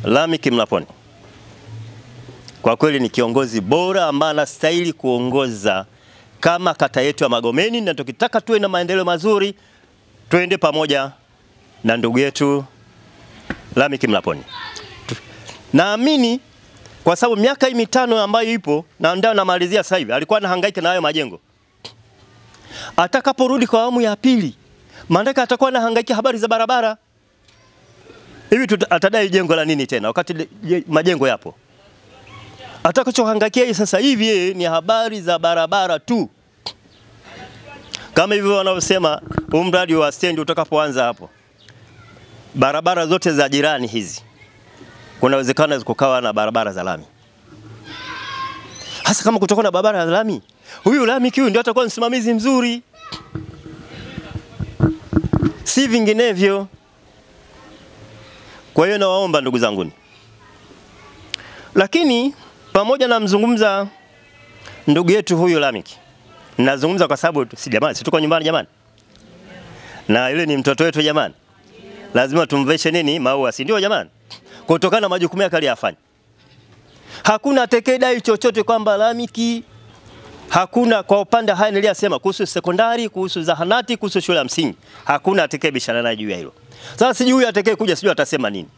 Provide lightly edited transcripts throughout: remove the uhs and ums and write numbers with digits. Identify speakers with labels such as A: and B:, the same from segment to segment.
A: Lameck Mlaponi kwa kweli ni kiongozi bora ambaye anastahili kuongoza kama kata yetu ya Magomeni, na tukitaka tuwe na maendeleo mazuri tuende pamoja na ndugu yetu Lameck Mlaponi. Naamini kwa sababu miaka 5 ambayo ipo na ndio namalizia sasa hivi, alikuwa anahangaika na hayo majengo. Atakaporudi kwa awamu ya pili, maana atakuwa anahangaika habari za barabara. Hivi atadai jengo la nini tena wakati majengo yapo? Atakachohangaikia sasa hivi ni habari za barabara tu. Kama hivyo wanavyosema mradi wa stendi utakapoanza hapo, barabara zote za jirani hizi kuna uwezekano kukawa na barabara za lami. Hasa kama kutoka na barabara za lami, huyu Lameck huyu ndio atakuwa msimamizi mzuri, si vinginevyo. Kwa hiyo nawaomba ndugu zanguni. Lakini pamoja na mzungumza ndugu yetu huyu Lameck, nazungumza kwa sababu si jamani, si tuko nyumbani jamani, na yule ni mtoto wetu jamani, lazima tumveshe nini maua, si ndio jamani? Kutokana na majukumu yake aliyofanya. Hakuna atakayedai chochote kwamba Lameck, hakuna kwa upande haya niliyosema kuhusu sekondari, kuhusu zahanati, kuhusu shule ya msingi, hakuna atakayebishana naye juu ya hilo. Sasa sijui huyu atakayekuja sijui atasema nini.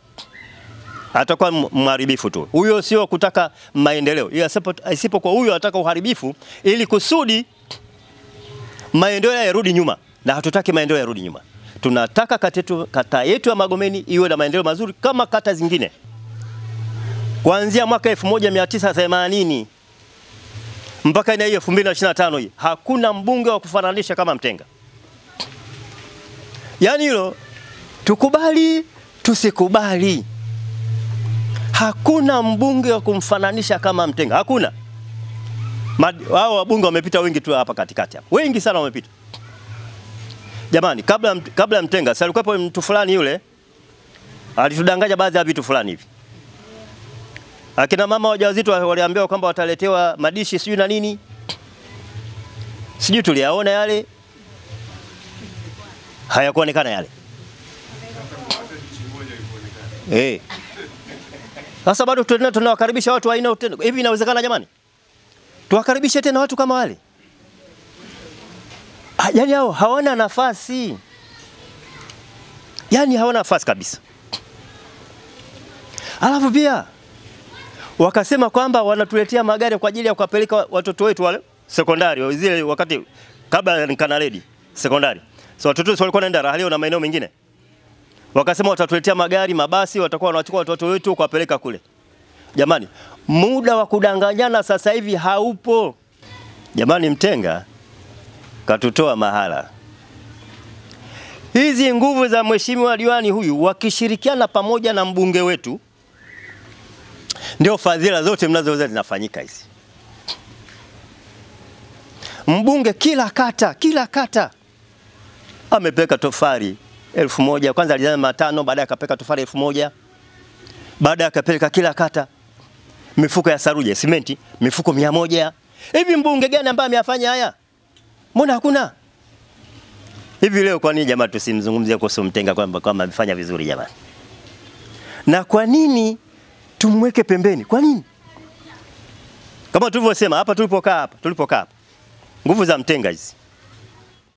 A: Atakuwa mharibifu tu. Huyo sio kutaka maendeleo. Yeye asipokuwa huyo anataka uharibifu ili kusudi maendeleo yarudi nyuma, na hatutaki maendeleo yarudi nyuma. Tunataka kata yetu ya Magomeni iwe na maendeleo mazuri kama kata zingine. Kuanzia mwaka 1980 mpaka ina hiyo 2025 hii, hakuna mbunge wa kufananisha kama Mtenga. Yaani hilo tukubali tusikubali, hakuna mbunge wa kumfananisha kama Mtenga, hakuna. Hao wabunge wamepita wengi tu hapa katikati hapa. Wengi sana wamepita. Jamani, kabla Mtenga, sasa alikuwa mtu fulani yule alitudanganya baadhi ya vitu fulani hivi. Akina mama wajawazito waliambiwa kwamba wataletewa madishi sijui na nini. Sijui tuliyaona yale. Hayakuonekana yale. Sasa bado tunawakaribisha watu aina hivi, inawezekana jamani? Tuwakaribishe tena watu kama wale? Yaani hao hawana nafasi. Yaani hawana nafasi kabisa. Alafu pia wakasema kwamba wanatuletea magari kwa ajili ya kuwapeleka watoto wetu wale sekondari, zile wakati kabla ni Kanaledi sekondari. So watoto wetu walikuwa wanaenda Rahalio na maeneo mengine. Wakasema watatuletea magari, mabasi, watakuwa wanachukua watoto wetu kuwapeleka kule. Jamani, muda wa kudanganyana sasa hivi haupo. Jamani, Mtenga katutoa mahala. Hizi nguvu za mheshimiwa diwani huyu wakishirikiana pamoja na mbunge wetu, ndio fadhila zote mnazoweza zinafanyika hizi. Mbunge kila kata amepeka tofali 1000. Kwanza alizama 5, baadaye akapeka tofali 1000. Baadaye akapeleka kila kata mifuko ya saruji, simenti, mifuko 100. Hivi mbunge gani ambaye ameyafanya haya? Mbona hakuna? Hivi leo kwa nini jamaa tusimzungumzie kuhusu Mtenga kwamba kama amefanya vizuri jamani? Na kwa nini tumweke pembeni? Kwa nini? Kama tulivyosema hapa tulipokaa hapa. Nguvu za Mtenga hizi.